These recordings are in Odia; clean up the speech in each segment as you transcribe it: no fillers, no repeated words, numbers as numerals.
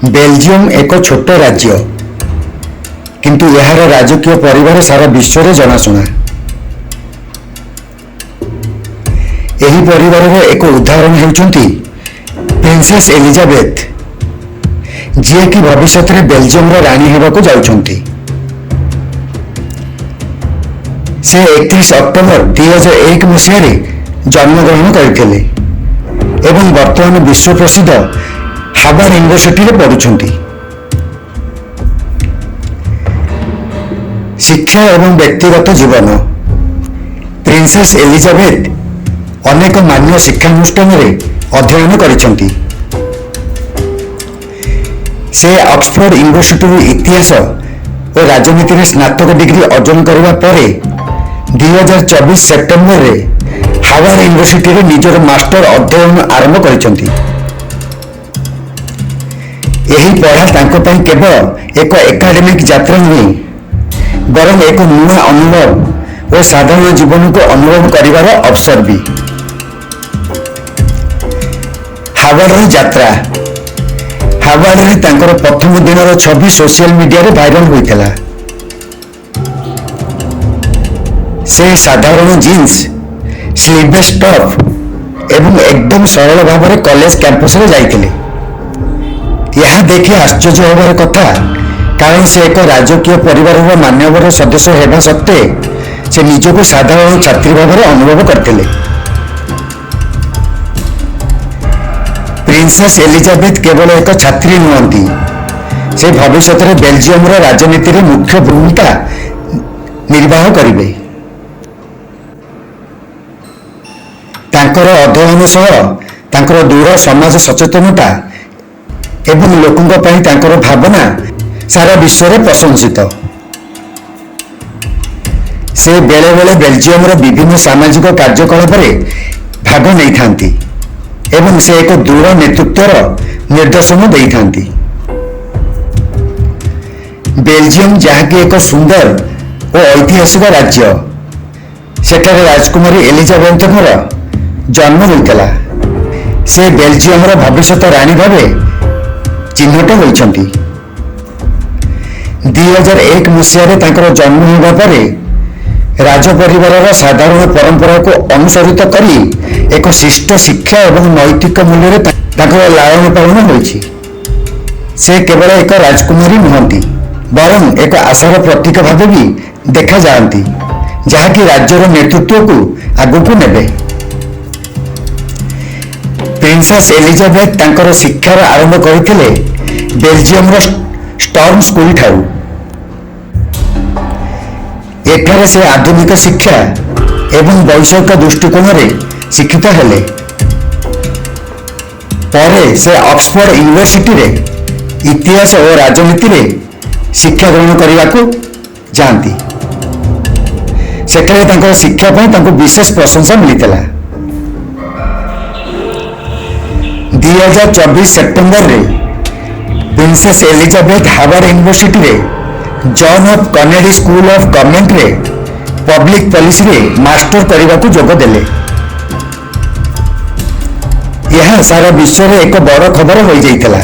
ବେଲଜିୟମ ଏକ ଛୋଟ ରାଜ୍ୟ, କିନ୍ତୁ ଏହାର ରାଜକୀୟ ପରିବାର ସାରା ବିଶ୍ୱରେ ଜଣାଶୁଣା। ଏହି ପରିବାରର ଏକ ଉଦାହରଣ ହେଉଛନ୍ତି ପ୍ରିନ୍ସେସ୍ ଏଲିଜାବେଥ, ଯିଏକି ଭବିଷ୍ୟତରେ ବେଲଜିୟମର ରାଣୀ ହେବାକୁ ଯାଉଛନ୍ତି। ସେ 31 ଅକ୍ଟୋବର 2001 ମସିହାରେ ଜନ୍ମଗ୍ରହଣ କରିଥିଲେ ଏବଂ ବର୍ତ୍ତମାନ ବିଶ୍ୱ ପ୍ରସିଦ୍ଧ ହାର୍ଭାର୍ଡ ୟୁନିଭର୍ସିଟିରେ ପଢୁଛନ୍ତି। ଶିକ୍ଷା ଏବଂ ବ୍ୟକ୍ତିଗତ ଜୀବନ। ପ୍ରିନ୍ସେସ୍ ଏଲିଜାବେଥ ଅନେକ ମାନ୍ୟ ଶିକ୍ଷାନୁଷ୍ଠାନରେ ଅଧ୍ୟୟନ କରିଛନ୍ତି। ସେ ଅକ୍ସଫୋର୍ଡ ୟୁନିଭର୍ସିଟିରୁ ଇତିହାସ ଓ ରାଜନୀତିରେ ସ୍ନାତକ ଡିଗ୍ରୀ ଅର୍ଜନ କରିବା ପରେ 2024 ସେପ୍ଟେମ୍ବରରେ ହାର୍ଭାର୍ଡ ୟୁନିଭର୍ସିଟିରେ ନିଜର ମାଷ୍ଟର ଅଧ୍ୟୟନ ଆରମ୍ଭ କରିଛନ୍ତି। ଏହି ପଢ଼ା ତାଙ୍କ ପାଇଁ କେବଳ ଏକ ଏକାଡେମିକ୍ ଯାତ୍ରା ନୁହେଁ, ବରଂ ଏକ ନୂଆ ଅନୁଭବ ଓ ସାଧାରଣ ଜୀବନକୁ ଅନୁଭବ କରିବାର ଅବସର ବି। ହାର୍ଭାର୍ଡର ଯାତ୍ରା। ହାର୍ଭାର୍ଡରେ ତାଙ୍କର ପ୍ରଥମ ଦିନର ଛବି ସୋସିଆଲ ମିଡିଆରେ ଭାଇରାଲ ହୋଇଥିଲା। ସେ ସାଧାରଣ ଜିନ୍ସ, ସ୍ଲିଭଲେସ୍ ଟପ୍ ଏବଂ ଏକଦମ ସରଳ ଭାବରେ କଲେଜ କ୍ୟାମ୍ପସରେ ଯାଇଥିଲେ। ଏହା ଦେଖି ଆଶ୍ଚର୍ଯ୍ୟ ହେବାର କଥା, କାରଣ ସେ ଏକ ରାଜକୀୟ ପରିବାରର ମାନ୍ୟବର ସଦସ୍ୟ ହେବା ସତ୍ତ୍ୱେ ସେ ନିଜକୁ ସାଧାରଣ ଛାତ୍ରୀ ଭାବରେ ଅନୁଭବ କରିଥିଲେ। ପ୍ରିନ୍ସେସ୍ ଏଲିଜାବେଥ କେବଳ ଏକ ଛାତ୍ରୀ ନୁହନ୍ତି, ସେ ଭବିଷ୍ୟତରେ ବେଲଜିୟମର ରାଜନୀତିରେ ମୁଖ୍ୟ ଭୂମିକା ନିର୍ବାହ କରିବେ। ତାଙ୍କର ଅଧ୍ୟୟନ ସହ ତାଙ୍କର ଦୃଢ଼ ସମାଜ ସଚେତନତା ଏବଂ ଲୋକଙ୍କ ପାଇଁ ତାଙ୍କର ଭାବନା ସାରା ବିଶ୍ୱରେ ପ୍ରଶଂସିତ। ସେ ବେଳେବେଳେ ବେଲଜିୟମର ବିଭିନ୍ନ ସାମାଜିକ କାର୍ଯ୍ୟକଳାପରେ ଭାଗ ନେଇଥାନ୍ତି ଏବଂ ସେ ଏକ ଦୃଢ଼ ନେତୃତ୍ୱର ନିର୍ଦ୍ଦେଶନ ଦେଇଥାନ୍ତି। ବେଲଜିୟମ, ଯାହାକି ଏକ ସୁନ୍ଦର ଓ ଐତିହାସିକ ରାଜ୍ୟ, ସେଠାରେ ରାଜକୁମାରୀ ଏଲିଜାବେଥଙ୍କର ଜନ୍ମ ହୋଇଥିଲା। ସେ ବେଲଜିୟମର ଭବିଷ୍ୟତ ରାଣୀ ଭାବେ ଚିହ୍ନଟ ହୋଇଛନ୍ତି। 2001 ମସିହାରେ ତାଙ୍କର ଜନ୍ମ ହେବା ପରେ ରାଜ ପରିବାରର ସାଧାରଣ ପରମ୍ପରାକୁ ଅନୁସରିତ କରି ଏକ ଶିଷ୍ଟ ଶିକ୍ଷା ଏବଂ ନୈତିକ ମୂଲ୍ୟରେ ତାଙ୍କର ଲାଳନ ପାଳନ ହୋଇଛି। ସେ କେବଳ ଏକ ରାଜକୁମାରୀ ନୁହନ୍ତି, ବରଂ ଏକ ଆଶାର ପ୍ରତୀକ ଭାବେ ବି ଦେଖାଯାଆନ୍ତି, ଯାହାକି ରାଜ୍ୟର ନେତୃତ୍ୱକୁ ଆଗକୁ ନେବେ। ପ୍ରିନ୍ସେସ୍ ଏଲିଜାବେଥ ତାଙ୍କର ଶିକ୍ଷାର ଆରମ୍ଭ କରିଥିଲେ ବେଲଜିୟମର ଷ୍ଟର୍ମ ସ୍କୁଲ ଠାରୁ। ଏଠାରେ ସେ ଆଧୁନିକ ଶିକ୍ଷା ଏବଂ ବୈଷୟିକ ଦୃଷ୍ଟିକୋଣରେ ଶିକ୍ଷିତ ହେଲେ। ପରେ ସେ ଅକ୍ସଫୋର୍ଡ ୟୁନିଭର୍ସିଟିରେ ଇତିହାସ ଓ ରାଜନୀତିରେ ଶିକ୍ଷା ଗ୍ରହଣ କରିବାକୁ ଯାଆନ୍ତି। ସେଠାରେ ତାଙ୍କର ଶିକ୍ଷା ପାଇଁ ତାଙ୍କୁ ବିଶେଷ ପ୍ରଶଂସା ମିଳିଥିଲା। 2024 ସେପ୍ଟେମ୍ବରରେ ପ୍ରିନ୍ସେସ୍ ଏଲିଜାବେଥ ହାର୍ଭାର୍ଡ ୟୁନିଭର୍ସିଟିରେ John F Kennedy school of ଗଭର୍ଣ୍ଣମେଣ୍ଟରେ ପବ୍ଲିକ ପଲିସିରେ ମାଷ୍ଟର କରିବାକୁ ଯୋଗ ଦେଲେ। ଏହା ସାରା ବିଶ୍ୱରେ ଏକ ବଡ଼ ଖବର ହୋଇଯାଇଥିଲା,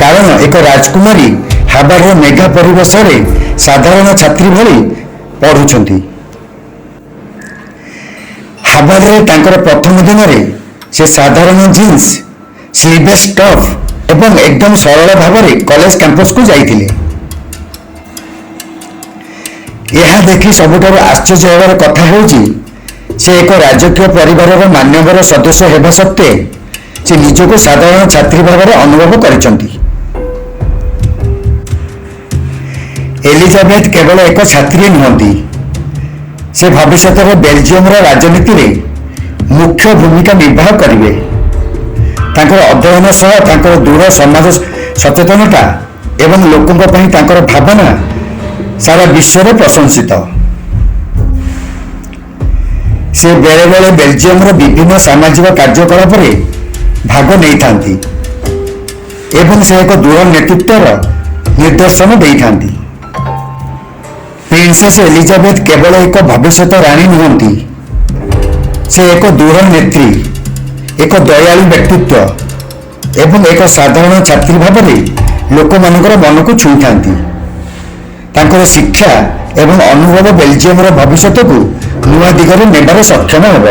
କାରଣ ଏକ ରାଜକୁମାରୀ ହାର୍ଭାର୍ଡର ମେଗା ପରିବେଶରେ ସାଧାରଣ ଛାତ୍ରୀ ଭଳି ପଢୁଛନ୍ତି। ହାର୍ଭାର୍ଡରେ ତାଙ୍କର ପ୍ରଥମ ଦିନରେ ସେ ସାଧାରଣ ଜିନ୍ସ, ସ୍ଲିଭଲେସ୍ ଟପ୍ ଏବଂ ଏକଦମ ସରଳ ଭାବରେ କଲେଜ କ୍ୟାମ୍ପସକୁ ଯାଇଥିଲେ। ଏହା ଦେଖି ସବୁଠାରୁ ଆଶ୍ଚର୍ଯ୍ୟ ହେବାର କଥା ହେଉଛି, ସେ ଏକ ରାଜକୀୟ ପରିବାରର ମାନ୍ୟବର ସଦସ୍ୟ ହେବା ସତ୍ତ୍ୱେ ସେ ନିଜକୁ ସାଧାରଣ ଛାତ୍ରୀ ଭାବରେ ଅନୁଭବ କରିଛନ୍ତି। ଏଲିଜାବେଥ କେବଳ ଏକ ଛାତ୍ରୀ ନୁହନ୍ତି, ସେ ଭବିଷ୍ୟତରେ ବେଲଜିୟମର ରାଜନୀତିରେ ମୁଖ୍ୟ ଭୂମିକା ନିର୍ବାହ କରିବେ। ତାଙ୍କର ଅଧ୍ୟୟନ ସହ ତାଙ୍କର ଦୃଢ଼ ସମାଜ ସଚେତନତା ଏବଂ ଲୋକଙ୍କ ପାଇଁ ତାଙ୍କର ଭାବନା ସାରା ବିଶ୍ୱରେ ପ୍ରଶଂସିତ। ସେ ବେଳେବେଳେ ବେଲଜିୟମର ବିଭିନ୍ନ ସାମାଜିକ କାର୍ଯ୍ୟକଳାପରେ ଭାଗ ନେଇଥାନ୍ତି ଏବଂ ସେ ଏକ ଦୃଢ଼ ନେତୃତ୍ୱର ନିର୍ଦ୍ଦେଶନ ଦେଇଥାନ୍ତି। ପ୍ରିନ୍ସେସ୍ ଏଲିଜାବେଥ କେବଳ ଏକ ଭବିଷ୍ୟତ ରାଣୀ ନୁହନ୍ତି, ସେ ଏକ ଦୃଢ଼ ନେତ୍ରୀ, ଏକ ଦୟାଳୁ ବ୍ୟକ୍ତିତ୍ୱ ଏବଂ ଏକ ସାଧାରଣ ଛାତ୍ରୀ ଭାବରେ ଲୋକମାନଙ୍କର ମନକୁ ଛୁଇଁଥାନ୍ତି। ତାଙ୍କର ଶିକ୍ଷା ଏବଂ ଅନୁଭବ ବେଲଜିୟମର ଭବିଷ୍ୟତକୁ ନୂଆ ଦିଗରେ ନେବାରେ ସକ୍ଷମ ହେବ।